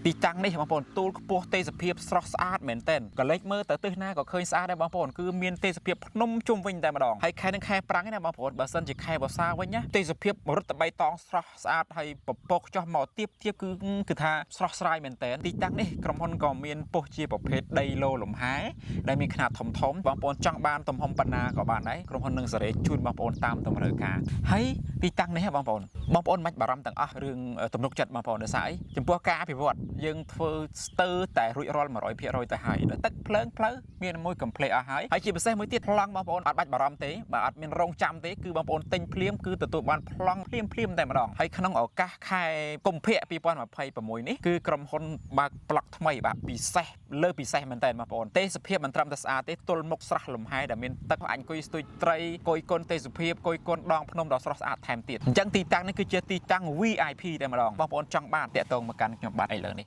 ទីតាំងនេះបងប្អូនទូលខ្ពស់ទេសភាពស្រស់ស្អាតមែនទែនក៏លេចមើលទៅទិសណាក៏ឃើញស្អាតដែរបងប្អូនគឺមានទេសភាពភ្នំជុំវិញតែម្ដងហើយខែនឹងខែប្រាំងឯណាបងប្អូនបើសិនជាខែវស្សាវិញណាទេសភាពរឹតតែបៃតងស្រស់ស្អាតហើយពពកចុះមកទៀបទៀបគឺគឺថាស្រស់ស្រាយមែនទែនទីតាំងនេះក្រុមហ៊ុនក៏មានពុះជាប្រភេទដីឡូលំហែដែលមានខ្នាតធំធំបងប្អូនចង់បានទំហំប៉ុណ្ណាក៏បានដែរក្រុមហ៊ុននឹងសេរីជូនបងប្អូនតាមតម្រូវការហើយទីតាំងនេះបងប្អូនបងប្អូនមិនបារម្ភទាំងអស់រឿងទំនុកចិត្តបងប្អូនដោយសារអីចំពោះការអភិវឌ្ឍយើងធ្វើស្ទើរតែរួចរាល់100%ទៅហើយដល់ទឹកភ្លើងផ្លូវមានមួយ complete អស់ហើយហើយជាពិសេសមួយទៀតប្លង់បងប្អូនអត់បាច់បារម្ភទេបើអត់មានរងចាំទេគឺបងប្អូនទិញភ្លាមគឺទទួលបានប្លង់ភ្លាមភ្លាមតែម្ដងហើយក្នុងឱកាសខែកុម្ភៈ2026នេះគឺក្រុមហ៊ុនបើកប្លុកថ្មីបាទពិសេសលើពិសេសមែនតើបងប្អូនទេសភាពមិនត្រឹមតែស្អាតទេទល់មុខស្រះលំហែដែលមានទឹកអញអង្គុយស្ទួយត្រីកុយគុនទេសភាពកុយគុនដងភ្នំដ៏ស្រស់ស្អាតថែមទៀតអញ្ចឹងទីតាំងនេះគឺជាទីតាំង VIP តែម្ដងបងប្អូនចង់បានតាក់ទងមកកាន់ខ្ញុំបាទឥឡូវនេះ។